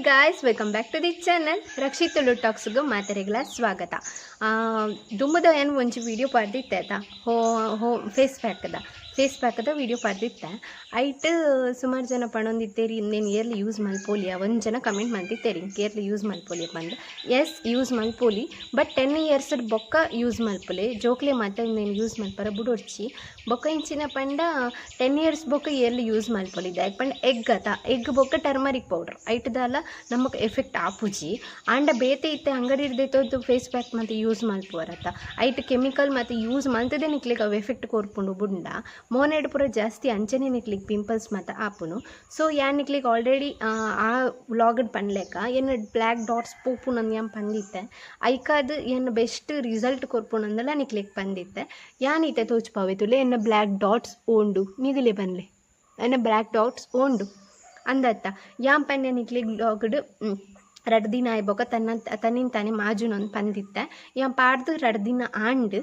Guys, welcome back to the channel. Rakshit Tulu ಟಾಕ್ಸ್ಗೆ ಮಾತೆರೆಗ್ಲ ಸ್ವಾಗತ. ದುಂಬುದ ಏನು ಒಂಜಿ ವಿಡಿಯೋ ಪಾಡ್ದಿತ್ತೆ ಆತ, ಹೋ ಹೋ ಫೇಸ್ ಪ್ಯಾಕ್ದ ಫೇಸ್ ಪ್ಯಾಕ್ದ ವಿಡಿಯೋ ಪಾಡ್ದಿತ್ತೆ. ಐಟ್ ಸುಮಾರು ಜನ ಪಣೊಂದಿತ್ತೇರಿ, ಇನ್ನೇನು ಏರ್ಲಿ ಯೂಸ್ ಮಲ್ಪೋಲಿಯ. ಒಂದು ಜನ ಕಮೆಂಟ್ ಮಲ್ತಿತ್ತೇರಿ, ಏರ್ಲಿ ಯೂಸ್ ಮಲ್ಪೋಲಿಯ ಪಂದ್. ಎಸ್, ಯೂಸ್ ಮಲ್ಪೋಲಿ, ಬಟ್ 10 ಇಯರ್ಸ್ ಬೊಕ್ಕ ಯೂಸ್ ಮಲ್ಪೊಲಿ. ಜೋಕ್ಲೆ ಮಾತ ಇನ್ನೇನು ಯೂಸ್ ಮಲ್ಪರ ಬುಡೊಡ್ಚಿ. ಬೊಕ್ಕ ಇಂಚಿನ ಪಂಡ, 10 ಇಯರ್ಸ್ ಬೊಕ್ಕ ಏರ್ಲಿ ಯೂಸ್ ಮಲ್ಪೊಲಿ. ದಾಯೆ ಪಂಡ ಎಗ್ ಅತ, ಎಗ್ ಬೊಕ್ಕ ಟರ್ಮರಿಕ್ ಪೌಡರ್ ಐಟ್ದಾಲ ನಮಕ್ ಎಫೆಕ್ಟ್ ಆಪುಜಿ. ಆಂಡ ಬೇತೆ ಇತ್ತೆ ಅಂಗಡಿ ಹಿಡ್ದೈತದ್ದು ಫೇಸ್ ಪ್ಯಾಕ್ ಮತ್ತು ಯೂಸ್ ಮಲ್ಪುವರತ್ತ, ಐಟ್ ಕೆಮಿಕಲ್ ಮತ್ತು ಯೂಸ್ ಮಲ್ತದೆ ನಿಕ್ಲಿಗೆ ಅವು ಎಫೆಕ್ಟ್ ಕೊರ್ಪುಂಡು. ಬುಂಡ ಮೋನೆಡ್ ಪೂರ ಜಾಸ್ತಿ ಅಂಚನೆ ನಿಕ್ಲಿಗೆ ಪಿಂಪಲ್ಸ್ ಮತ್ತು ಆಪುನು. ಸೊ ಯಾನ್ ನಿಕ್ಲಿಗೆ ಆಲ್ರೆಡಿ ಆ ವ್ಲಾಗಡ್ ಪನ್ಲೆಕ್ಕ, ಎನ್ನ ಬ್ಲ್ಯಾಕ್ ಡಾಟ್ಸ್ ಪೋಪುನಂದು ಯಾನ್ ಪಂದಿತ್ತೆ. ಐಕಾದ್ ಎನ್ನ ಬೆಸ್ಟ್ ರಿಸಲ್ಟ್ ಕೊರ್ಪುನಂದಲ ನಿಕ್ಲಿಗೆ ಪಂದಿತ್ತೆ. ಯಾನ್ ಇತ್ತೆ ತೋಜ್ಪಾವೆ ತುಲೆ, ಎನ್ನ ಬ್ಲ್ಯಾಕ್ ಡಾಟ್ಸ್ ಓಂಡು. ನಿಗಲೆ ಬನ್ಲೆ, ಎನ್ನ ಬ್ಲ್ಯಾಕ್ ಡಾಟ್ಸ್ ಓಂಡು ಅಂದತ್ತ. ಯಾನ್ ಪನ್ನೆ ನಿಕ್ಲಿಗೆ ವ್ಲಾಗ್ಡ್, 2 ದಿನ ಆಯ್ಬೊಕ ತನ್ನ ತನ್ನಿನ ತಾನೇ ಮಾಜುನೊಂದು ಪಂದಿತ್ತೆ. ಯಾನ್ ಪಾಡ್ದು 2 ದಿನ ಆಂಡ್.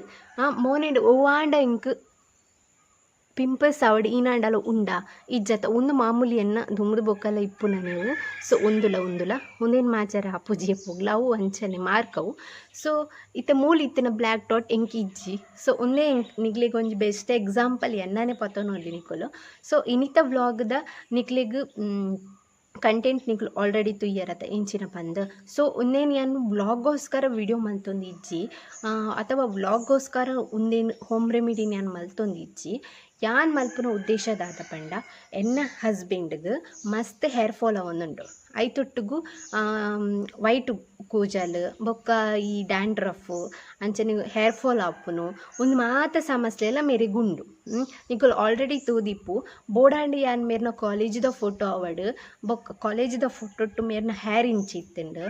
ಮೋನೆಡ್ ಒವ್ವಾಂಡ ಇಂಕ್ ಪಿಂಪಲ್ಸ್ ಆವಡ್ ಈನಾಂಡಲ ಉಂಡಾ ಇಜ್ಜತ್ತ, ಉಂದು ಮಾಮೂಲಿ ಎನ್ನ ದುಂಬುದು ಬೊಕ್ಕಲ ಇಪ್ಪುನ ನೀವು. ಸೊ ಉಂದುಲ ಉಂದುಲ ಉಂದೇನು ಮಾಜರ ಆಪುಜಿ ಎಪ್ಪುಗ್ಲ, ಅವು ಅಂಚನೆ ಮಾರ್ಕವು. ಸೊ ಇತ್ತೆ ಮೂಲು ಇತ್ತಿನ ಬ್ಲ್ಯಾಕ್ ಡಾಟ್ ಎಂಕ್ ಇಜ್ಜಿ. ಸೊ ಉಂದೇ ಎಂಕ್ ನಿಕ್ಲೆಗ್ ಒಂಜಿ ಬೆಸ್ಟ್ ಎಕ್ಸಾಂಪಲ್ ಎನ್ನನೆ ಪತ್ತೊನೊಲಿ ನಿಕುಲು. ಸೊ ಇನಿತ ವ್ಲಾಗ್ದ ನಿಕ್ಲೆಗ್ ಕಂಟೆಂಟ್ ನಿಕ್ಲು ಆಲ್ರೆಡಿ ತೂಯರತ್ತ ಎಂಚಿನ ಪಂದ್. ಸೊ ಉಂದೇನು ಯಾನ್ ವ್ಲಾಗೋಸ್ಕರ ವಿಡಿಯೋ ಮಲ್ತೊಂದು ಇಜ್ಜಿ ಅಥವಾ ವ್ಲಾಗೋಸ್ಕರ ಉಂದೇನು ಹೋಮ್ ರೆಮಿಡಿನ ಯಾನ್ ಮಲ್ತೊಂದು ಇಜ್ಜಿ. ಯಾನ್ ಮಲ್ಪುನ ಉದ್ದೇಶ ದಾದ ಪಂಡ, ಎನ್ನ ಹಸ್ಬೆಂಡ್ಗ್ ಮಸ್ತ್ ಹೇರ್ ಫಾಲ್ ಆವೊಂದುಂಡು. ಐತೊಟ್ಟುಗು ವೈಟ್ ಕೂಜಲ್ ಬೊಕ್ಕ ಈ ಡ್ಯಾಂಡ್ರಫ್, ಅಂಚನೆ ಹೇರ್ ಫಾಲ್ ಆಪುನು, ಉಂದು ಮಾತ ಸಮಸ್ಯೆ ಎಲ್ಲ ಮೇರೆಗ್ ಉಂಡು. ನಿಕುಲು ಆಲ್ರೆಡಿ ತೂದಿಪ್ಪು, ಬೋಡಾಂಡ ಯಾನ್ ಮೇರ್ನ ಕಾಲೇಜಿದ ಫೋಟೋ ಆವಡ್, ಬೊಕ್ಕ ಕಾಲೇಜಿದ ಫೋಟೋಟು ಮೇರ್ನ ಹೇರ್ ಇಂಚಿ ಇತ್ತುಂಡು,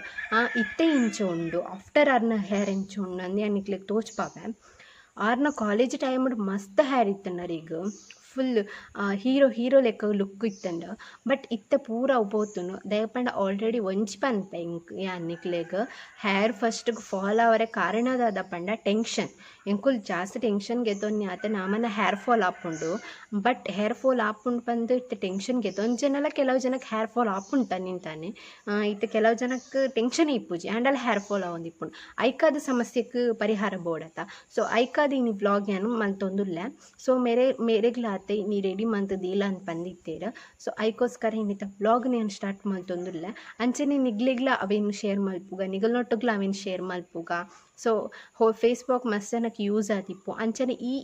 ಇತ್ತೆ ಇಂಚ ಉಂಡು, ಆಫ್ಟರ್ ಆರ್ನ ಹೇರ್ ಇಂಚ ಉಂಡು ಅಂದ್ ಯಾನ್ ನಿಕ್ಲೆಗ್ ತೋಜ್ಪಾವೆ. ಆರ್ನ ಕಾಲೇಜ್ ಟೈಮ್ಡ್ ಮಸ್ತ್ ಹೇರ್ ಇತ್ತುಂಡು ಅರೆಗ್, full hero hero ಲೆಕ್ಕ ಲುಕ್ ಇತ್ತುಂಡು. ಬಟ್ ಇತ್ತೆ ಪೂರ ಅವು ಪೋತುಂಡು. ದಾಯೆ ಪಂಡ ಆಲ್ರೆಡಿ ಒಂಜಿ ಪನ್ಪೆ ಎಂಕ್ ಯಾನ್ ನಿಕ್ಲೆಗ್, ಹೇರ್ ಫಸ್ಟ್ಗೆ ಫಾಲ್ ಆವರೆ ಕಾರಣ ದಾದ ಪಂಡ ಟೆನ್ಷನ್. ಎಂಕುಲು ಜಾಸ್ತಿ ಟೆನ್ಷನ್ ಗೆತೊನ್ಯ ಅತ ನಮನ ಹೇರ್ ಫಾಲ್ ಆಪುಂಡು. But hair fall ಆಪುಂಡು ಪಂದ್ ಇತ್ತೆ ಟೆನ್ಷನ್ ಗೆತೊಂಜೆನಲ ಕೆಲವು ಜನಕ್ಕೆ ಹೇರ್ ಫಾಲ್ ಆಪುಂಡು ತನ್ನಿಂತಾನೆ. ಇತ್ತೆ ಕೆಲವು ಜನಕ್ಕೆ ಟೆನ್ಷನ್ ಇಪ್ಪುಜಿ, ಆಂಡಲ ಹೇರ್ ಫಾಲ್ ಆವೊಂದಿಪ್ಪುಂಡು. ಐಕಾದ ಸಮಸ್ಯೆಗೆ ಪರಿಹಾರ ಬೋಡತ್ತ. ಸೊ ಐಕಾದ ಇನಿ ವ್ಲಾಗ್ ಯಾನ್ ಮಲ್ತೊಂದುಲ್ಲೆ. ಸೊ ಮೇರೆ ಮೇರೆಗ್ಲ ಆತೆ ನೀ ರೆಡಿ ಮಂತುದೀಲ ಅಂದ್ ಪಂದಿತ್ತೇರ್. ಸೊ ಐಕೋಸ್ಕರ ಇನ್ನಿತ ವ್ಲಾಗ್ ಯಾನ್ ಸ್ಟಾರ್ಟ್ ಮಲ್ತೊಂದುಲ್ಲೆ. ಅಂಚನೆ ನಿಗ್ಲೆಗ್ಲ ಅವೇನು ಶೇರ್ ಮಲ್ಪುಗ, ನಿಗಲ್ನೊಟ್ಟುಗ್ಲ ಅವೇನು ಶೇರ್ ಮಲ್ಪುಗ. ಸೊ ಹೋ ಫೇಸ್ ಪ್ಯಾಕ್ ಮಸ್ತ್ ಜನಕ್ಕೆ ಯೂಸ್ ಆದಿಪ್ಪು. ಅಂಚನೆ ಈ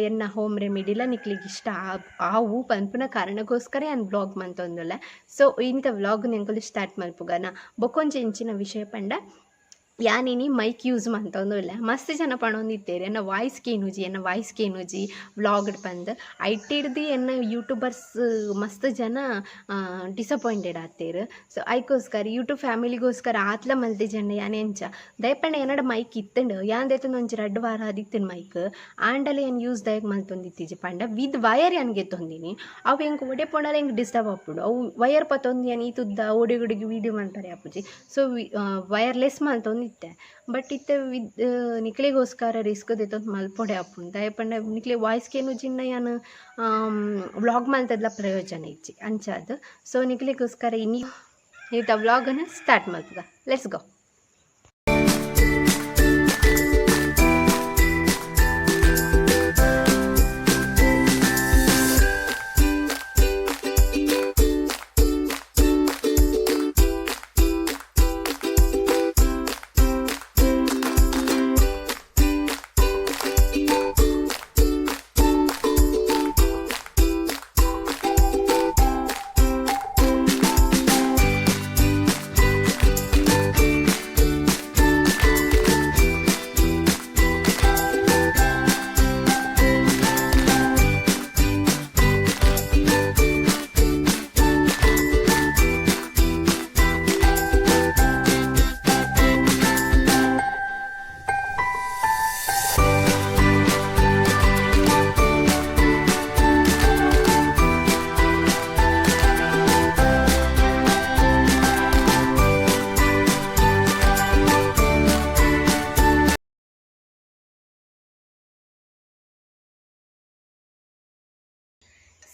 ಎನ್ನ ಹೋಮ್ ರೆಮಿಡಿಲ ನಿಕ್ಲೆಗ್ ಇಷ್ಟ ಆವು ಪನ್ಪುನ ಕಾರಣಕ್ಕೋಸ್ಕರ ಯಾನ್ ವ್ಲಾಗ್ ಮಂತೊಂದುಲ್ಲೆ. ಸೊ ಇನ್ನಿತ ವ್ಲಾಗ್ ಎಂಕುಲು ಸ್ಟಾರ್ಟ್ ಮಲ್ಪುಗನ. ಬೊಕೊಂಜಿ ಇಂಚಿನ ವಿಷಯ ಪಂಡ, ಯಾನ್ ಇನಿ ಮೈಕ್ ಯೂಸ್ ಮಂತೊಂದುಲ್ಲೆ. ಮಸ್ತ್ ಜನ ಪಣೊಂದಿತ್ತೇರ್, ಎನ್ನ ವಾಯ್ಸ್ ಕೇನುಜಿ, ಎನ್ನ ವಾಯ್ಸ್ ಕೇನುಜಿ ವ್ಲಾಗ್ಡ್ ಪಂದ್. ಐಟಿಡ್ದು ಎನ್ನ ಯೂಟ್ಯೂಬರ್ಸ್ ಮಸ್ತ್ ಜನ ಡಿಸಪಾಯಿಂಟೆಡ್ ಆತೇರ್. ಸೊ ಐಕೋಸ್ಕರ, ಯೂಟ್ಯೂಬ್ ಫ್ಯಾಮಿಲಿಗೋಸ್ಕರ ಆತ್ಲ ಮಲ್ತಿಜೆಂಡ ಯಾನ್ ಎಂಚ. ದಾಯೆ ಎನ್ನಡ ಮೈಕ್ ಇತ್ತುಂಡು, ಯಾನ್ ದೆತ್ತೊಂದು ಒಂಜಿ 2 ವಾರ ಆದಿತ್ತುಂಡು ಮೈಕ್. ಆಂಡಲ ಯಾನ್ ಯೂಸ್ ದಾಯೆಗ್ ಮಲ್ತೊಂದಿತ್ತಿಜಿ ಪಂಡ, ವಿದ್ ವಯರ್ ಯಾನ್ ಗೆತ್ತೊಂದಿನಿ. ಅವು ಎಂಕ್ ಒಡೆ ಪೋಂಡಲ ಎಂಕ್ ಡಿಸ್ಟರ್ಬ್ ಆಪುಂಡು. ಅವು ವಯರ್ ಪತ್ತೊಂದು ಯಾನ್ ಈತುದ್ದ ಓಡೆ ಓಡೆಗ್ ವೀಡಿಯೋ ಮಲ್ಪರೆ ಆಪುಜಿ. ಸೊ ವಯರ್ಲೆಸ್ ಮಲ್ತೊಂದಿತ್ತೆ. ಬಟ್ ಇತ್ತೆ ವಿದ್ ನಿಕ್ಲೆಗೋಸ್ಕರ ರಿಸ್ಕ್ ದೆತ್ತೊಂದು ಮಲ್ಪೊಡೆ ಆಪುಂಡು. ದಾಯೆ ಪಂಡ ನಿಕ್ಲೆ ವಾಯ್ಸ್ ಕೇನುಜಿಂಡ ಯಾನ್ ವ್ಲಾಗ್ ಮಲ್ತದ್ಲ ಪ್ರಯೋಜನ ಇಜ್ಜಿ ಅಂಚಾದ್. ಸೊ ನಿಕ್ಲೆಗೋಸ್ಕರ ಇನಿ ಇತ್ತ ವ್ಲಾಗನ್ನು ಸ್ಟಾರ್ಟ್ ಮಲ್ಪುಗ. Let's go.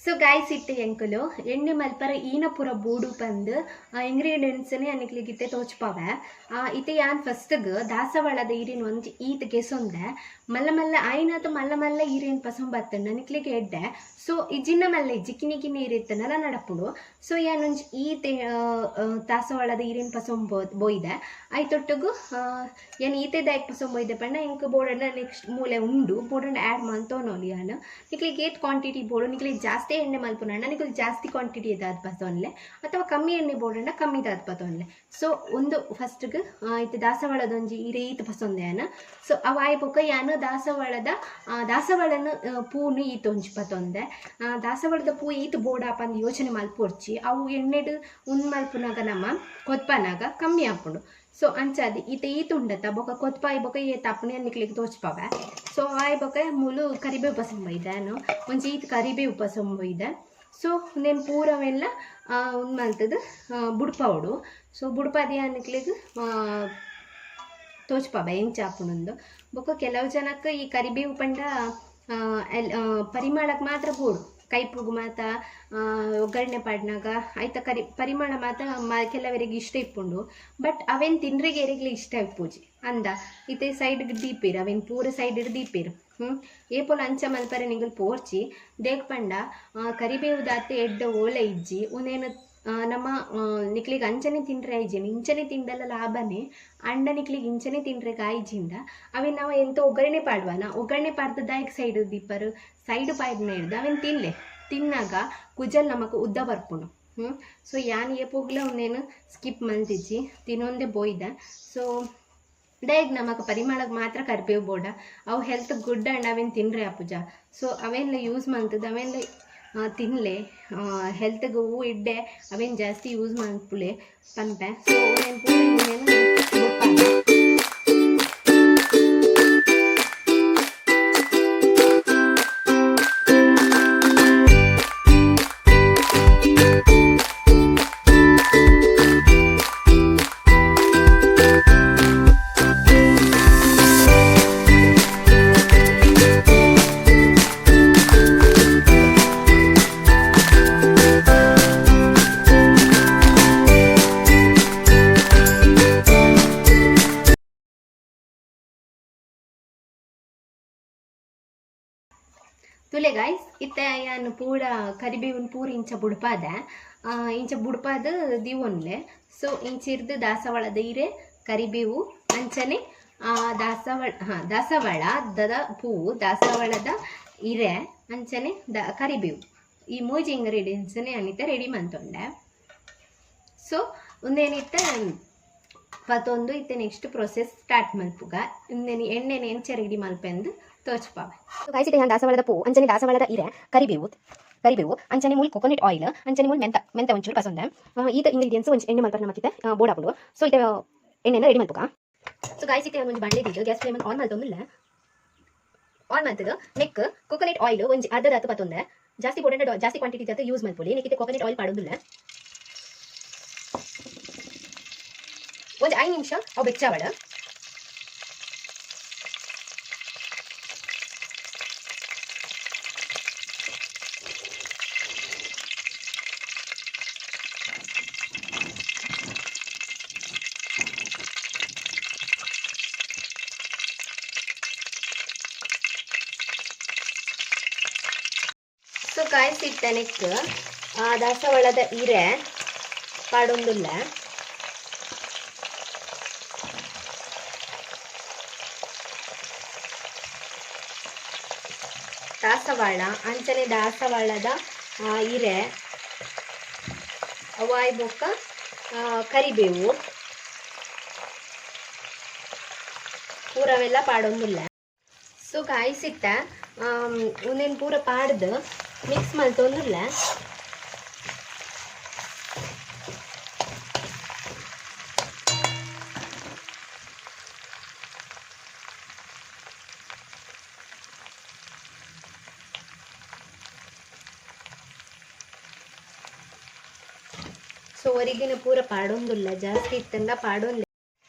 ಸೊ ಗಾಯ್ಸ್ ಇತ್ತೆ ಎಂಕುಲು ಎಣ್ಣೆ ಮಲ್ಪರ ಈನ ಪೂರ ಬೋಡು ಪಂದ್ ಇಂಗ್ರೀಡಿಯೆಂಟ್ಸ್ ನೆ ನಿಕ್ಲೆಗ್ ಇತ್ತೆ ತೋಜ್ಪಾವೆ. ಇತ್ತೆ ಯಾನ್ ಫಸ್ಟ್ ಗ್ ದಾಸವಾಳದ ಇರೆನ್ ಒಂಜಿ ಈತ್ ಗೆಸೊಂದೆ. ಮಲ್ಲ ಮಲ್ಲ ಆಯಿನಾತ್ ಮಲ್ಲ ಮಲ್ಲ ಇರೆನ್ ಪಸೊಂದು ಬತ್ತಂಡ ನಿಕ್ಲೆಗ್ ಎಡ್ಡೆ. ಸೊ ಇಜ್ಜಿಂಡ ಮಲ್ಲ ಇಜ್ಜಿ ಕಿನ್ನಿ ಕಿನ್ನಿ ಇರೆ ಇತ್ತಂಡಲ ನಡಪುಂಡು. ಸೊ ಯಾನ್ ಒಂಜಿ ಈತ್ ದಾಸವಾಳದ ಇರೆನ್ ಪಸೊಂದು ಬೋಯ್ದೆ. ಐತೊಟ್ಟುಗು ಯಾನ್ ಈತೆ ದಾಯಕ್ ಪಸೊಂದು ಬೋಯ್ದೆ ಪಂಡ ಎಂಕ್ ಬೋಡಂಡ ನೆಕ್ಸ್ಟ್ ಮೂಲೆ ಉಂಡು ಬೋಡಂಡ ಆ್ಯಡ್ ಮಲ್ತೊನೊಲಿ ಯಾನ್. ನಿಕ್ಲೆಗ್ ಏತ್ ಕ್ವಾಂಟಿಟಿ ಬೋಡು, ನಿಕ್ಲೆಗ್ ಜಾಸ್ತಿ ಎಣ್ಣೆ ಮಲ್ಪುನಂಡ ನಿಕುಲು ಜಾಸ್ತಿ ಕ್ವಾಂಟಿಟಿ ದಾದ್ ಪತೊನ್ಲೆ, ಅಥವಾ ಕಮ್ಮಿ ಎಣ್ಣೆ ಬೋಡಂಡ ಕಮ್ಮಿ ದಾದ್ ಪತೊನ್ಲೆ. ಸೊ ಉಂದು ಫಸ್ಟ್ಗ್ ಇತ್ತೆ ದಾಸವಾಳದ ಒಂಜಿ ಇರೆ ಈತ್ ಪಸೊಂದೆ ಯಾನ್. ಸೊ ಅವು ಆಯಿ ಬೊಕ್ಕ ಯಾನ್ ದಾಸವಾಳದ ದಾಸವಾಳನ ಪೂನು ಈತ್ ಒಂಜಿ ಪತೊಂದೆ. ದಾಸವಾಳದ ಪೂ ಈತ್ ಬೋಡಾ ಪಂದ್ ಯೋಚನೆ ಮಲ್ಪೊಡ್ಚಿ, ಅವು ಎಣ್ಣೆಡ್ ಉಂದು ಮಲ್ಪುನಗ ನಮ ಕೊದ್ಪನಾಗ ಕಮ್ಮಿ ಆಪುಂಡು. ಸೊ ಅಂಚಾದ್ ಈತ ಈತ್ ಉಂಡತ ಬೊಕ್ಕ ಕೊದ್ಪಾಯಿ ಬೊಕ್ಕ ಏತ್ ಆಪುಂಡು ಯಾನ್ ನಿಕ್ಲೆಗ್ ತೋಜ್ಪಾವೆ. ಸೊ ಆಯಿ ಬೊಕ್ಕ ಮೂಲು ಕರಿಬೇವು ಪಸೊಂಬೈದೆ ಯಾನ್, ಒಂಜಿ ಈತ್ ಕರಿಬೇವು ಪಸೊಂಬೈದೆ. ಸೊ ಉಂದೆನ್ ಪೂರವೆಲ್ಲ ಉಂದು ಮಲ್ತುದು ಬುಡ್ಪಾವೊಡು. ಸೊ ಬುಡ್ಪಾದ್ ಯಾನ್ ನಿಕ್ಲೆಗ್ ತೋಜ್ಪಾವೆ ಎಂಚ ಆಪುಂಡುಂದು. ಬೊಕ್ಕ ಕೆಲವು ಜನಕ್ಕೆ ಈ ಕರಿಬೇವು ಪಂಡ ಪರಿಮಳಕ್ಕೆ ಮಾತ್ರ ಬೋಡು, ಕೈಪುಗು ಮಾತ ಒಗ್ಗರಣೆ ಪಾಡ್ನಾಗ ಐತ ಕರಿ ಪರಿಮಳ ಮಾತ ಕೆಲವರಿಗೆ ಇಷ್ಟ ಇಪ್ಪುಂಡು. ಬಟ್ ಅವೇನು ತಿಂದ್ರಿಗೆ ಎರಿಗ್ಲ ಇಷ್ಟ ಇಪ್ಪುಜಿ ಅಂದ. ಇತ್ತೆ ಸೈಡ್ಗೆ ದೀಪೇರು, ಅವೇನು ಪೂರ ಸೈಡ್ ದೀಪೇರು. ಏಪೊಲ ಅಂಚ ಮಲ್ಪರೆ ನಿಂಗಲ್ ಪೋರ್ಚಿ ದೇಕ್ ಪಂಡ ಕರಿಬೇವು ದಾತೆ ಎಡ್ಡೆ ಓಲೆ ಇಜ್ಜಿ. ಉಂದೇನು ನಮ್ಮ ನಿಕ್ಲೆಗ್ ಅಂಚನೆ ತಿಂಡ್ರೆ ಆಯ್ಜಿನಿ, ಇಂಚನೆ ತಿಂಡಲ ಲಾಭನೇ. ಅಂಡ ನಿಕ್ಲೆಗ್ ಇಂಚನೆ ತಿಂಡ್ರೆ ಆಯ್ಜಿಂದ ಅವೇನು ನಾವು ಎಂತ ಒಗ್ಗರಣೆ ಪಾಡ್ವನ, ಒಗ್ಗರಣೆ ಪಾಡ್ದು ದಾಯಕ್ ಸೈಡ್ ದೀಪರು ಸೈಡ್ ಪಾಡ್ನ ಹಿಡ್ದು ಅವೇನು ತಿನ್ಲೆ, ತಿನ್ನಾಗ ಕುಜಲ್ ನಮಕ್ ಉದ್ದ ಬರ್ಪುಂಡು. ಸೊ ಯಾನ್ ಏಪೊಗ್ಲ ಉಂದೇನು ಸ್ಕಿಪ್ ಮಲ್ತಿಜ್ಜಿ, ತಿನ್ನೊಂದೇ ಬೋಯ್ದ. ಸೊ ದಾಯೆಗ್ ನಮಕ್ ಪರಿಮಳಗ್ ಮಾತ್ರ ಕರಿಬೇವು ಬೋಡ, ಅವು ಹೆಲ್ತ್ ಗುಡ್ ಅಂಡ್ ಅವೇನು ತಿನ್ರೆ ಆಪುಜ. ಸೊ ಅವೆಲ್ಲ ಯೂಸ್ ಮಲ್ತದ ಅವೆಲ್ಲ ತಿನ್ಲೆ, ಹೆಲ್ತ್ಗೆ ಹೂ ಇಡ್ಡೆ ಅವೇನು ಜಾಸ್ತಿ ಯೂಸ್ ಮಲ್ಪುಲೆ ಪನ್ಪೆ. ಸೊ ಉಂದೇನು ಪೂರ ತುಲೆ ಗಾಯ್ಸ್ ಇತ್ತೆ ಯಾನ್ ಪೂರ ಕರಿಬೇವುನ್ ಪೂರ ಇಂಚ ಬುಡ್ಪಾದೆ, ಇಂಚ ಬುಡ್ಪಾದ್ ದೀವೊನ್ಲೆ. ಸೊ ಇಂಚಿರ್ದು ದಾಸವಾಳದ ಇರೆ ಕರಿಬೇವು ಅಂಚನೆ ದಾಸವಾಳ ದಾಸವಾಳದ ಪೂವು ದಾಸವಾಳದ ಇರೆ ಅಂಚನೆ ಕರಿಬೇವು ಈ ಮೂಜಿ ಇಂಗ್ರೀಡಿಯೆಂಟ್ಸ್ ಯಾನಿತ್ತೆ ರೆಡಿ ಮಲ್ತೊಂಡೆ. ಸೊ ಉಂದೇನಿತ್ತೆ ಪತೊಂದು ಇತ್ತೆ ನೆಕ್ಸ್ಟ್ ಪ್ರೊಸೆಸ್ ಸ್ಟಾರ್ಟ್ ಮಲ್ಪುಗ. ಉಂದೇನಿ ಎಣ್ಣೆನೆ ಎಂಚ ರೆಡಿ ಮಲ್ಪೆಂದು ತೋಜ್ಪಾವೆ. ಸೊ ಗಾಯ್ಸ್ ಇತ್ತೆ ಯಾನ್ ದಾಸವಾಳದ ಪೂ ಅಂಚನೆ ದಾಸವಾಳದ ಇರೆ ಕರಿಬೇವು ಕರಿಬೇವು ಅಂಚನೆ ಮೂಲ್ ಕೊಕೊನಟ್ ಆಯಿಲ್ ಅಂಚನೆ ಮೂಲ್ ಮೆಂತ ಮೆಂತ ಒಂಚೂರು ಪಸೊಂದೆ. ಈತ ಇಂಗ್ರೀಡಿಯೆಂಟ್ಸ್ ಒಂಜಿ ಎಣ್ಣೆ ಮಲ್ಪರ ನಮಕಿತ್ತೆ ಬೋಡಾಪುಂಡು. ಸೊ ಇತ್ತೆ ಎಣ್ಣೆನ ರೆಡಿ ಮಲ್ಪುಗ. ಸೊ ಗಾಯ್ಸ್ ಇತ್ತೆ ಒಂಜಿ ಬಾಂಡ್ಲೆ ದೀದ್ ಗ್ಯಾಸ್ ಫ್ಲೇಮ್ ಆನ್ ಮಲ್ತೊಂದುಲ್ಲ. ಆನ್ ಮಲ್ತುದು ನೆಕ್ ಕೊಕೊನಟ್ ಆಯಿಲ್ ಒಂಜಿ ಅರ್ಧ ದಾತು ಪತ್ತೊಂದೆ. ಜಾಸ್ತಿ ಬೋಡಂಡ ಜಾಸ್ತಿ ಕ್ವಾಂಟಿಟಿ ದಾತು ಯೂಸ್ ಮಲ್ಪೊಲಿ. ನೆಕ್ಕಿತ್ತೆ ಕೊಕೊನಟ್ ಆಯಿಲ್ ಪಾಡೊಂದುಲ್ಲ. ಒಂಜಿ 5 ನಿಮಿಷ ಅವು ಬೆಚ್ಚಾವಡ. ಸೊ ಗಾಯ್ಸ್ ಇತ್ತೆ ನೆಕ್ ದಾಸವಾಳದ ಇರೆ ಪಾಡೊಂದುಲ್ಲ. ದಾಸವಾಳ ಅಂಚನೆ ದಾಸವಾಳದ ಇರೆ ಅವಾಯ್ ಬೊಕ್ಕ ಕರಿಬೇವು ಪೂರವೆಲ್ಲ ಪಾಡೊಂದುಲ್ಲ. ಸೊ ಗಾಯ್ಸ್ ಇತ್ತೆ ಉಂದೇನು ಪೂರ ಪಾಡ್ದು ಮಿಕ್ಸ್ ಮಲ್ತೊಂದುಲ್ಲ. ಸೊ ಒರಿಗಿನ ಪೂರ ಪಾಡೊಂದುಲ್ಲ, ಜಾಸ್ತಿ ಇತ್ತಂಡ ಪಾಡೊಂದು.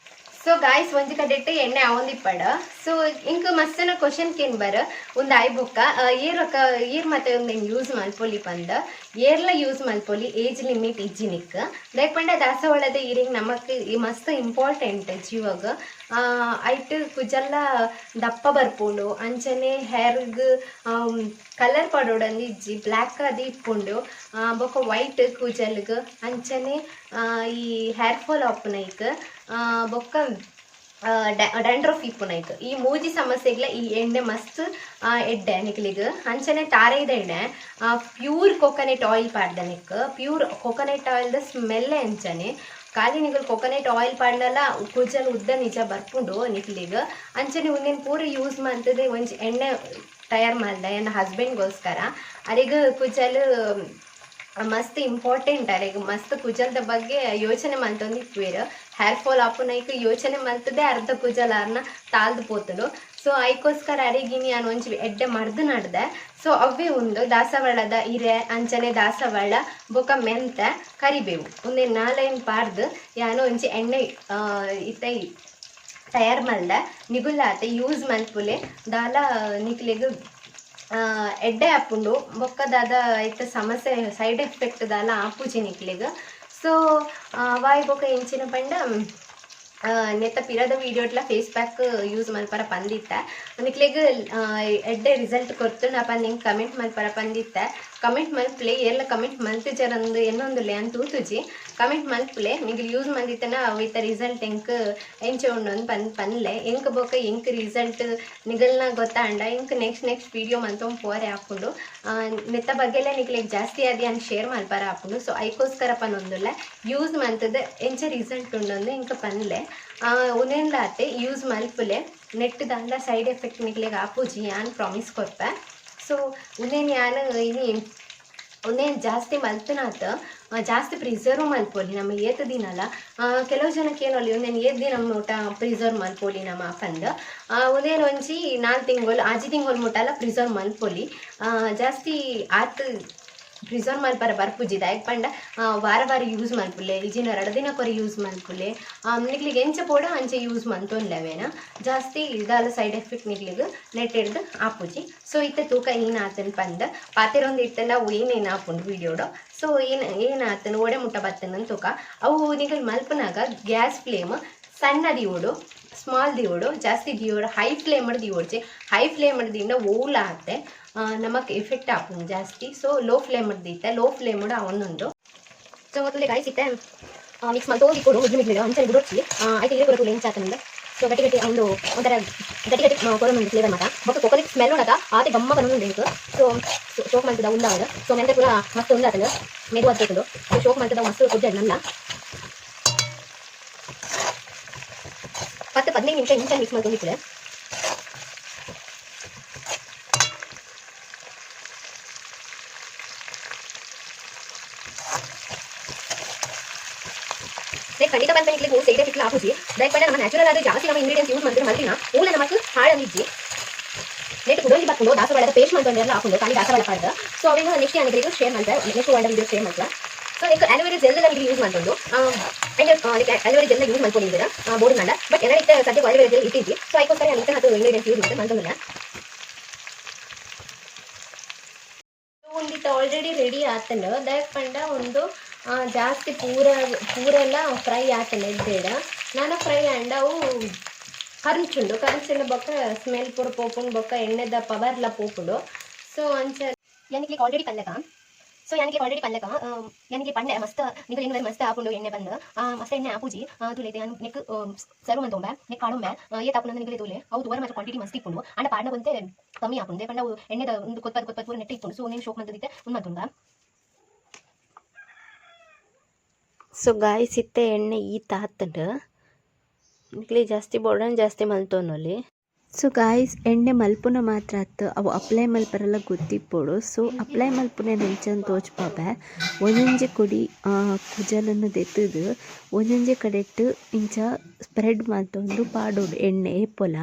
ಸೊ ಗಾಯ್ಸ್, ಒಂಜಿ ಕಡೆಟ್ ಎಣ್ಣೆ ಆವೊಂದಿಪ್ಪಡ. ಸೊ ಇಂಕ್ ಮಸ್ತನ ಕ್ವಶನ್ ಕೇನ್ ಬರ ಒಂದು ಆಯ್ ಬೊಕ್ಕ ಏರ್ ರೊಕ್ಕ ಏರ್ ಮತ್ತೆ ಒಂದು ಯೂಸ್ ಮಲ್ಪೊಲಿ ಪಂದ. ಏರ್ಲ ಯೂಸ್ ಮಲ್ಪೊಲಿ, ಏಜ್ ಲಿಮಿಟ್ ಇಜ್ಜಿ ನಿಕ್. ದಾಯೆ ಪಂಡ ದಾಸವಾಳದ ಇರಿಂಗ್ ನಮಕ್ ಈ ಮಸ್ತ್ ಇಂಪಾರ್ಟೆಂಟ್ ಜೀವಗ್. ಐಟ್ ಕುಜಲ್ಲ ದಪ್ಪ ಬರ್ಪುಂಡು, ಅಂಚನೆ ಹೇರ್ಗ್ ಕಲರ್ ಪಾಡೋಡಂದು ಇಜ್ಜಿ, ಬ್ಲ್ಯಾಕ್ ಅದು ಇಪ್ಪುಂಡು. ಬೊಕ್ಕ ವೈಟ್ ಕೂಜಲ್ಗ್, ಅಂಚನೆ ಈ ಹೇರ್ ಫಾಲ್ ಆಪುನೈಕ್, ಬೊಕ್ಕ ಡ್ಯಾಂಡ್ರಫ್ ಇಪ್ಪುನೈಕ್, ಈ ಮೂಜಿ ಸಮಸ್ಯೆಗ್ಲ ಈ ಎಣ್ಣೆ ಮಸ್ತ್ ಎಡ್ಡೆ ನಿಕ್ಲಿಗ್. ಅಂಚನೆ ತಾರೆದ ಎಣ್ಣೆ, ಪ್ಯೂರ್ ಕೊಕೊನೆಟ್ ಆಯಿಲ್ ಪಾಡ್ದನಿಕ್. ಪ್ಯೂರ್ ಕೊಕೊನೆಟ್ ಆಯಿಲ್ದ ಸ್ಮೆಲ್ ಅಂಚನೆ. ಖಾಲಿ ನಿಗಲ್ ಕೊಕೊನೆಟ್ ಆಯಿಲ್ ಪಾಡ್ನಲ ಕೂಜಲ್ ಉದ್ದ ನಿಜ ಬರ್ಪುಂಡು ನಿಕ್ಲಿಗ್. ಅಂಚನೆ ಉಂದೆನ್ ಪೂರ ಯೂಸ್ ಮಲ್ತದೆ ಒಂಜಿ ಎಣ್ಣೆ ತಯಾರು ಮಲ್ದೆ ಎನ್ನ ಹಸ್ಬೆಂಡ್ಗೋಸ್ಕರ. ಅರೆಗ್ ಕುಜಲ್ ಮಸ್ತ್ ಇಂಪಾರ್ಟೆಂಟ್. ಅರೆಗ್ ಮಸ್ತ್ ಕುಜಲ್ದ ಬಗ್ಗೆ ಯೋಚನೆ ಮಲ್ತೊಂದು ಇಪ್ಪುವೆರ್. ಹೇರ್ ಫಾಲ್ ಆಪುನೈಕ್ ಯೋಚನೆ ಮಲ್ತದೆ ಅರ್ಧ ಕುಜಲ್ ಆರ್ನ ತಾಲ್ದು ಪೋತುಂಡು. ಸೊ ಐಕೋಸ್ಕರ ಅರೆಗಿನಿ ಯಾನ್ ಒಂಜಿ ಎಡ್ಡೆ ಮರ್ದ್ ನಡ್ದೆ. ಸೊ ಅವೇ ಉಂದು ದಾಸವಾಳದ ಇರೆ, ಅಂಚನೆ ದಾಸವಾಳ ಬೊಕ ಮೆಂತೆ, ಕರಿಬೇವು, ಉಂದೆ ನಾಲೈನ್ ಪಾರ್ದ್ ಯಾನ್ ಒಂಜಿ ಎಣ್ಣೆ ಇತ್ತೆ ತಯಾರು ಮಲ್ದೆ. ನಿಗುಲಾತೆ ಯೂಸ್ ಮಲ್ಪುಲೆ. ದಾಲ ನಿಕ್ಲೆಗ್ ಎಡ್ಡೆ ಆಪುಂಡು. ಬೊಕ್ಕ ದಾದ ಐತ ಸಮಸ್ಯೆ, ಸೈಡ್ ಎಫೆಕ್ಟ್ ದಾಲ ಆಪುಜಿ ನಿಕ್ಲೆಗ್. ಸೊ ವಾಯ್ ಬೊಕ್ಕ ಎಂಚಿನ ಪಂಡ, ನೆತ್ತ ಪಿರದ ವೀಡಿಯೋಟ್ಲ ಫೇಸ್ ಪ್ಯಾಕ್ ಯೂಸ್ ಮಲ್ಪರ ಪಂದಿತ್ತೆ. ನಿಕ್ಲೆಗ್ ಎಡ್ಡೆ ರಿಸಲ್ಟ್ ಕೊರ್ತು ನಾ ಪಂದ್ ಹಿಂಗೆ ಕಮೆಂಟ್ ಮಲ್ಪರ ಪಂದಿತ್ತೆ. ಕಮೆಂಟ್ ಮಲ್ಪಲೆ. ಎಲ್ಲ ಕಮೆಂಟ್ ಮಲ್ತಿಜರಂದು ಎನ್ನೊಂದುಲ್ಲೆ ಅಂತ ತೂತುಜಿ. ಕಮೆಂಟ್ ಮಲ್ಪಲೆ. ನಿಗ್ಲು ಯೂಸ್ ಮಲ್ದಿತ್ತನ ಅವಿತ ರಿಸಲ್ಟ್ ಎಂಕ್ ಎಂಚ ಉಂಡು ಅಂದ್ ಪನ್ ಪನ್ಲೆ. ಎಂಕ್ ಬೊಕ್ಕ ಎಂಕ್ ರಿಸಲ್ಟ್ ನಿಗಲ್ನ ಗೊತ್ತಾಂಡ ಎಂಕ್ ನೆಕ್ಸ್ಟ್ ನೆಕ್ಸ್ಟ್ ವೀಡಿಯೋ ಮಲ್ತೊಂದು ಪೋರೆ ಆಪುಂಡು. ನೆತ್ತ ಬಗ್ಗೆಲ್ಲ ನಿಕ್ಲೆಗ್ ಜಾಸ್ತಿ ಆದಿ ಅನ್ ಶೇರ್ ಮಲ್ಪರ ಆಪುಂಡು. ಸೊ ಐಕೋಸ್ಕರ ಪನೊಂದುಲ್ಲೆ, ಯೂಸ್ ಮಲ್ತದ ಎಂಚ ರಿಸಲ್ಟ್ ಉಂಡು ಎಂಕ್ ಪನ್ಲೆ. ಉಂದೆನ್ಲ ಅತ್ತೆ ಯೂಸ್ ಮಲ್ಪುಲೆ. ನೆಟ್ ದಾಲ ಸೈಡ್ ಎಫೆಕ್ಟ್ ನಿಕ್ಲೆಗ್ ಆಪುಜಿ, ಯಾನ್ ಪ್ರಾಮಿಸ್ ಕೊರ್ಪೆ. ಸೊ ಉಂದೆನ್ ಯಾನ್ ಇನಿ ಉಂದೆನ್ ಜಾಸ್ತಿ ಮಲ್ತನಾತ್ ಜಾಸ್ತಿ ಪ್ರಿಸರ್ವ್ ಮಲ್ಪೊಲಿ ನಮ್ಮ ಏತ್ ದಿನಲ. ಕೆಲವು ಜನಕ್ಕೆ ಏನೊಲಿ, ಉಂದೆನ್ ಏತ್ ದಿನ ಮುಟ ಪ್ರಿಸರ್ವ್ ಮಲ್ಪೊಲಿ ನಮ್ಮ ಪಂದ್. ಉಂದೆನ್ ಒಂಜಿ 4 ತಿಂಗಳು, 6 ತಿಂಗಳು ಮುಟಲ ಪ್ರಿಸರ್ವ್ ಮಲ್ಪೊಲಿ. ಜಾಸ್ತಿ ಆತ್ ಪ್ರಿಸರ್ವ್ ಮಲ್ಪರ ಬರ್ಪುಜಿ. ದಾಯೆಗ್ ಪಂಡ ವಾರ ವಾರ ಯೂಸ್ ಮಲ್ಪುಲೆ, ಇಜಿನ 2 ದಿನ ಕೊರಿ ಯೂಸ್ ಮಲ್ಪುಲೆ. ನಿಕ್ಲಿಗ್ ಎಂಚ ಪೋಡ ಅಂಚ ಯೂಸ್ ಮಲ್ತೊನ್ಲೆವೇನ. ಜಾಸ್ತಿ ದಾಲ ಸೈಡ್ ಎಫೆಕ್ಟ್ ನಿಕ್ಲಿಗ್ ನೆಟ್ ಹಿಡ್ದು ಆಪುಜಿ. ಸೊ ಇತ್ತೆ ತೂಕ ಏನ್ ಆತನ್ ಪಂದ್. ಪಾತೆರೊಂದು ಇತ್ತಂಡ ಅವು ಏನೇನು ಆಪುಂಡು ವೀಡಿಯೋಡು. ಸೊ ಏನು ಏನ್ ಆತನ್, ಓಡೆ ಮುಟ್ಟ ಬತ್ತನ್ ತೂಕ. ಅವು ನಿಗಲ್ ಮಲ್ಪನಾಗ ಗ್ಯಾಸ್ ಫ್ಲೇಮ್ ಸಣ್ಣ ದಿಯೋಡು, ಸ್ಮಾಲ್ ದಿಯೋಡು, ಜಾಸ್ತಿ ದಿಯೋಡು, ಹೈ ಫ್ಲೇಮ್ ದಿಯೋಡ್ಚಿ. ಹೈ ಫ್ಲೇಮ್ ದಿಂಡ ಓಲ ಆತೆ ನಮಕ್ ಎಫೆಕ್ಟ್ ಆಪುಂಡು ಜಾಸ್ತಿ. ಸೊ ಲೋ ಫ್ಲೇಮ್ ದೀತೆ, ಲೋ ಫ್ಲೇಮ್ ಅವನ್ನೊಂದು. ಸೊ ತುಲೆ ಗಾಯ್ಸ್, ಇತ್ತೆ ಮಿಕ್ಸ್ ಮಲ್ತೊಂದು ಇಕ್ಕೊಡು ಮಿಜ್ಜು ಮಿಜ್ಜು ಅಂಚನೆ ಬುಡೊಚ್ಚಿ. ಐತೆ ಇರೆ ಕೊರತು ಎಂಚ ಆತನಿಂದ. ಸೊ ಗಟ್ಟಿ ಗಟ್ಟಿ ಒಂದು ಒಂಥರ ಗಟ್ಟಿ ಗಟ್ಟಿ ಕೊರೊಂದು ಫ್ಲೇವರ್ ಮಾತ. ಬೊಕ್ಕ ಕೊಕೊನಟ್ ಸ್ಮೆಲ್ ಉಂಡತ ಆತೆ ಗಮ್ಮ ಬರೊಂದು ಎಂಕ್. ಸೊ ಶೋಕ್ ಮಲ್ತದ ಉಂದಾವಡ್. ಸೊ ಮೆಂತೆ ಪೂರ ಮಸ್ತ್ ಉಂದಾತಂಡು, ಮೆದು ಆತುಂಡು. ಸೊ ಶೋಕ್ ಮಲ್ತದ ಮಸ್ತ್ ಕೊಜ್ಜಡ್ ನಲ್ಲ. 10-15 ನಿಮಿಷ ಇಂಚ ಮಿಕ್ಸ್ ಮಲ್ತೊಂದು ಇಪ್ಪುಲೆ. ಲೈಕ್ ಖಂಡಿತ ಬಂತ ನಿಕ್ಲಿಗೆ ಸೈಡ್ ಎಫೆಕ್ಟ್ ಆಪುಜಿ. ಲೈಕ್ ಪಂಡ ನಮ್ಮ ನ್ಯಾಚುರಲ್ ಆದ ಜಾಸ್ತಿ ನಮ್ಮ ಇಂಗ್ರೀಡಿಯೆಂಟ್ಸ್ ಯೂಸ್ ಮಾಡ್ತಾರೆ ಮಲ್ತಿನ ಓಲ ನಮಕ್ ಹಾಳಂದಿಜ್ಜಿ. ನೆಟ್ ಕುಡೊಂಜಿ ಬರ್ಪುಂಡು, ದಾಸವಾಳದ ಪೇಸ್ಟ್ ಮಲ್ತೊಂಡೆಲ್ಲ ಆಪುಂಡು ಖಾಲಿ ದಾಸವಾಳ ಪಾಡ್ದು. ಸೊ ಅವೆನ್ ನೆಕ್ಸ್ಟ್ ಯಾನಿಗ್ಲಿಗ್ ಶೇರ್ ಮಲ್ತೆ, ನೆಕ್ಸ್ಟ್ ಒಳ್ಳೆ ವಿಡಿಯೋ ಶೇರ್ ಮಲ್ತ. ಸೊ ನೆಕ್ಸ್ಟ್ ಆಲೋವೆರಾ ಜೆಲ್ ನಿಮಗೆ ಯೂಸ್ ಮಲ್ತೊಂದು and like aloe vera gel use ಮಲ್ಕೊಂಡಿದ್ದೀರಾ ಬೋರ್ಡ್ ಮಾಡ. ಬಟ್ ಎಲ್ಲ ಇತ್ತೆ ಸದ್ಯಕ್ಕೆ ಆಲೋವೆರಾ ಜೆಲ್ ಇಟ್ಟಿದ್ವಿ. ಸೊ ಅದಕ್ಕೋಸ್ಕರ ನಾನು ಇತ್ತೆ ಹತ್ತು ಇಂಗ್ರೀಡಿಯೆಂಟ್ಸ್ ಯೂಸ್ ಮಾಡ್ತೆ ಮಲ್ತೊಂದಿಲ್ಲ. ಒಂದಿತ್ತ ಆಲ್ರೆಡಿ ರೆಡಿ ಆತಂಡು. ದಾಯೆ ಪಂಡ ಒಂದು ಜಾಸ್ತಿ ಪೂರ ಪೂರೆಲ್ಲ ಫ್ರೈ ಆತಂಡು ಎಡ್ಡೆಡ್. ನಾನು ಫ್ರೈ ಆಂಡ ಅವು ಕರ್ಂಚುಂಡು. ಕರ್ಂಚುಂಡು ಬೊಕ್ಕ ಸ್ಮೆಲ್ ಪೂರ ಪೋಪುಂಡು, ಬೊಕ್ಕ ಎಣ್ಣೆದ ಪವರ್ಲ ಪೋಪುಂಡು. ಸೊ ಅಂಚ ಯಾನಿಗೆ ಆಲ್ರೆಡಿ ಪನ್ಲೆಕ. ಸೊ ಯಾನಿಗೆ ಆಲ್ರೆಡಿ ಪನ್ಲೆಕ, ಯಾನಿಗೆ ಪಂಡೆ ಮಸ್ತ್ ನಿಗಲ್ ಎಣ್ಣೆ ಮಸ್ತ್ ಆಪುಂಡು. ಎಣ್ಣೆ ಬಂದು ಮಸ್ತ್ ಎಣ್ಣೆ ಆಪುಜಿ. ತುಲೈತೆ ಯಾನ್ ನೆಕ್ ಸರ್ವ್ ಮಂತೊಂಬೆ, ನೆಕ್ ಕಾಡೊಂಬೆ ಏತ್ ಆಪುಂಡು ನಿಗಲೆ ತೂಲೆ. ಅವು ತೂವರ ಮಾತ್ರ ಕ್ವಾಂಟಿಟಿ ಮಸ್ತ್ ಇಪ್ಪುಂಡು. ಅಂಡ ಪಾಡ್ನ ಒಂತೆ ಕಮ್ಮಿ ಆಪುಂಡು. ಪಂಡ ಅವು ಎಣ್ಣೆದ ಒಂದು ಕೊತ್ಪತ್ ಕೊತ್ಪತ್ ಪೂರ ನೆಟ್ ಇಪ್ಪುಂಡು. ಸೊ ನೀನು ಶೋಕ್ ಮಂತದಿತ್ತೆ ಉಂದು ಮಂತುಂಡ. ಸೊ ಗಾಯ್ಸ್, ಇತ್ತೆ ಎಣ್ಣೆ ಈತ ಆತಂಡು. ನಿಕ್ಲೆ ಜಾಸ್ತಿ ಬೋಡನ್ ಜಾಸ್ತಿ ಮಲ್ತೊನೊಲಿ. ಸೊ ಗಾಯ್ಸ್, ಎಣ್ಣೆ ಮಲ್ಪುನ ಮಾತ್ರ ಅತ್ತು, ಅವು ಅಪ್ಲೈ ಮಲ್ಪರೆಲ್ಲ ಗೊತ್ತಿಪ್ಪೊಡು. ಸೊ ಅಪ್ಲೈ ಮಲ್ಪುನ ಎಂಚಂದ್ ತೋಜ್ಪಾಪೆ. ಒಂಜೊಂಜಿ ಕೊಡಿ ಕುಜಲನ್ನು ದೆತ್ತುದು ಒಂಜೊಂಜಿ ಕಡೆಟ್ ಇಂಚ ಸ್ಪ್ರೆಡ್ ಮಲ್ತೊಂದು ಪಾಡೊಡು ಎಣ್ಣೆ ಏಪೊಲ.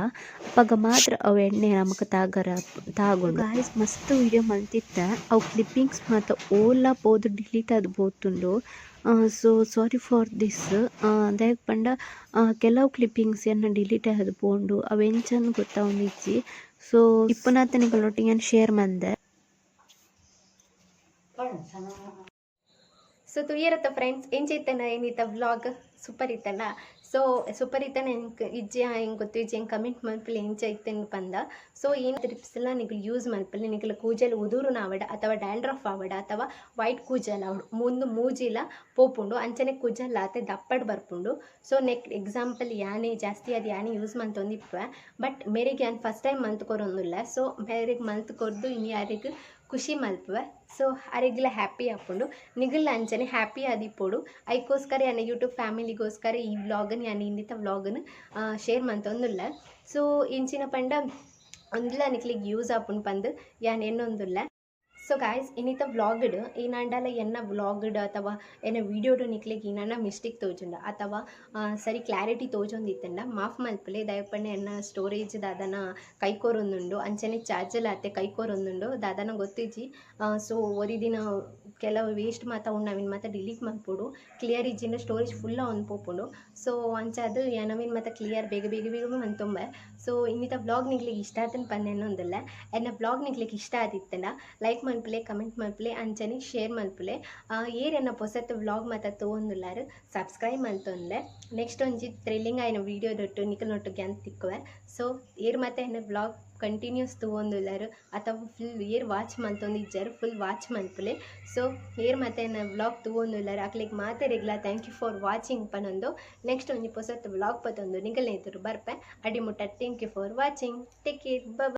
ಅಪಗ ಮಾತ್ರ ಅವು ಎಣ್ಣೆ ನಮಕ್ ತಾಗರ ತಾಗುಂಡು. ಗಾಯ್ಸ್, ಮಸ್ತ್ ವೀಡಿಯೋ ಮಲ್ತಿತ್ತೆ. ಅವು ಕ್ಲಿಪ್ಪಿಂಗ್ಸ್ ಮಾತ ಓಲ ಪೋದು ಡಿಲೀಟ್ ಆದ್ ಪೋತುಂಡು. So sorry for this. ದಾಯೆಗ್ ಪಂಡ ಕೆಲವು ಕ್ಲಿಪ್ಪಿಂಗ್ಸ್ ಎನ್ನ ಡಿಲೀಟ್ ಆದ್ ಪೋಂಡು, ಅವು ಎಂಚಂದ್ ಗೊತ್ತಾವೊಂದಿಜ್ಜಿ. ಸೊ ಇಪ್ಪುನಾತ್ ನಿಕಲ್ನೊಟ್ಟಿಗೆ ಯಾನ್ ಶೇರ್ ಮಂದೆ. ಸೊ ತೂಯರತ್ತ ಫ್ರೆಂಡ್ಸ್, ಎಂಚ ಇತ್ತನ ಏನಿತ್ತ ವ್ಲಾಗ್? ಸೂಪರ್ ಇತ್ತಲ್ಲ? ಸೊ ಸೂಪರ್ ಇತ್ತನ ಎಂಕ್ ಇಜ್ಜಿ ಎಂಕ್ ಗೊತ್ತು ಇಜ್ಜಿ, ಎಂಕ್ ಕಮೆಂಟ್ ಮಲ್ಪುಲೆ ಎಂಚ ಇತ್ತೆಂದ್ ಪಂದ. ಸೊ ಏನ್ ಟಿಪ್ಸ್ ಎಲ್ಲ ನಿಕುಲು ಯೂಸ್ ಮಲ್ಪುಲೆ. ನಿಕುಲು ಕೂಜಲ್ ಉದುರುನ ಆವಡ್ ಅಥವಾ ಡ್ಯಾಂಡ್ರಫ್ ಆವಡ್ ಅಥವಾ ವೈಟ್ ಕೂಜಲ್ ಆವಡ್, ಮುಂದು ಮೂಜಿಲ ಪೋಪುಂಡು. ಅಂಚನೆ ಕೂಜಲ್ ಆತೆ ದಪ್ಪಡ್ ಬರ್ಪುಂಡು. ಸೊ ನೆಕ್ ಎಕ್ಸಾಂಪಲ್ ಯಾನೆ ಜಾಸ್ತಿ ಅದು ಯಾನೆ ಯೂಸ್ ಮಂತೊಂದಿಪ್ಪುವೆ. ಬಟ್ ಮೇರೆಗ್ ಯಾನ್ ಫಸ್ಟ್ ಟೈಮ್ ಮಂತ್ ಕೊರೊಂದುಲ್ಲೆ. ಸೊ ಮೇರೆಗ್ ಮಂತ್ ಕೊರ್ದು ಇನಿ ಅರೆಗ್ ಖುಷಿ ಮಲ್ಪುವೆ. ಸೊ ಅರೆಗ್ಲ ಹ್ಯಾಪಿ ಆಪುಂಡು, ನಿಗುಲ್ಲ ಅಂಚನೆ ಹ್ಯಾಪಿ ಆದಿಪ್ಪೊಡು. ಐಕೋಸ್ಕರ ಯಾನ ಯೂಟ್ಯೂಬ್ ಫ್ಯಾಮಿಲಿಗೋಸ್ಕರ ಈ ವ್ಲಾಗನ್ ಯಾನ್ ಇಂದಿತ ವ್ಲಾಗನ್ ಶೇರ್ ಮಂತೊಂದುಲ್ಲೆ. ಸೊ ಇಂಚಿನ ಪಂಡ ಒಂದ್ಲ ನಿಕ್ಲೆಗ್ ಯೂಸ್ ಆಪುಂಡು ಪಂದ್ ಯಾನ್ ಎನ್ನೊಂದುಲ್ಲೆ. ಸೊ ಗಾಯ್ಸ್, ಇನ್ನಿತ ವ್ಲಾಗ್ಡ್ ಏನಾಂಡಲ ಎನ್ನ ವ್ಲಾಗ್ಡ್ ಅಥವಾ ಎನ್ನ ವೀಡಿಯೋಡು ನಿಕ್ಲೆಗ್ ಏನಾನ ಮಿಸ್ಟೇಕ್ ತೋಜುಂಡ ಅಥವಾ ಸರಿ ಕ್ಲಾರಿಟಿ ತೋಜೊಂದಿತ್ತಂಡ ಮಾಫ್ ಮಲ್ಪುಲೆ. ದಯಪಂಡ ಎನ್ನ ಸ್ಟೋರೇಜ್ ದಾದನ ಕೈಕೊರೊಂದುಂಡು, ಅಂಚನೆ ಚಾರ್ಜಲ್ ಆತೆ ಕೈಕೊರೊಂದುಂಡು, ದಾದನ ಗೊತ್ತಿಜ್ಜಿ. ಸೊ ಒರಿ ದಿನ ಕೆಲವು ವೇಸ್ಟ್ ಮಾತ ಉಂಡು, ಅವಿನ ಮಾತ ಡಿಲೀಟ್ ಮಲ್ಪೊಡು. ಕ್ಲಿಯರ್ ಇಜ್ಜಿಂಡ ಸ್ಟೋರೇಜ್ ಫುಲ್ ಆವೊಂದು ಪೋಪುಂಡು. ಸೊ ಅಂಚಾದ್ ಯಾನ್ ಅವಿನ ಮಾತ ಕ್ಲಿಯರ್ ಬೇಗ ಬೇಗ ಬೇಗ ಮಂತೊಂಬೆ. ಸೊ ಇನ್ನಿತ ವ್ಲಾಗ್ ನಿಕ್ಲೆಗ್ ಇಷ್ಟ ಆತನ್ ಪಂದ್ ಎನ್ನೊಂದುಲ್ಲೆ. ಎನ್ನ ವ್ಲಾಗ್ ನಿಕ್ಲೆಗ್ ಇಷ್ಟ ಆದಿತ್ತಂಡ ಲೈಕ್ ಮಲ್ಪುಲೆ, ಕಮೆಂಟ್ ಮಲ್ಪುಲೆ, ಅಂಚನೆ ಶೇರ್ ಮಲ್ಪುಲೆ. ಏರ್ ಎನ್ನ ಪೊಸತ್ ವ್ಲಾಗ್ ಮಾತ ತೂವೊಂದುಲ್ಲಾರ್ ಸಬ್ಸ್ಕ್ರೈಬ್ ಮಲ್ತೊಂದುಲ್ಲೆ. ನೆಕ್ಸ್ಟ್ ಒಂಜಿ ಥ್ರಿಲ್ಲಿಂಗ್ ಆಯಿನ ವೀಡಿಯೋ ದೊಟ್ಟು ನಿಕಲ್ನೊಟ್ಟುಗೆ ಯಾನ್ ತಿಕ್ಕುವೆ. ಸೊ ಏರ್ ಮಾತ ಎನ್ನ ವ್ಲಾಗ್ ಕಂಟಿನ್ಯೂಸ್ ತೂವೊಂದುಲ್ಲಾರ್ ಅಥವಾ ಫುಲ್ ಏರ್ ವಾಚ್ ಮಂತೊಂದಿಜ್ಜಾರ್ ಫುಲ್ ವಾಚ್ ಮಲ್ಪುಲೆ. ಸೊ ಏರ್ ಮಾತ ಎನ್ನ ವ್ಲಾಗ್ ತೂವೊಂದುಲ್ಲಾರ್ ಅಕ್ಲೆಗ್ ಮಾತೆರೆಗ್ಲ thank you for watching ಪನೊಂದು ನೆಕ್ಸ್ಟ್ ಒಂಜಿ ಪೊಸತ್ ವ್ಲಾಗ್ ಪತ್ತೊಂದು ನಿಕಲ್ನ ಎದುರು ಬರ್ಪೆ. ಅಡಿ ಮುಟ್ಟ thank you for watching, take care, bye.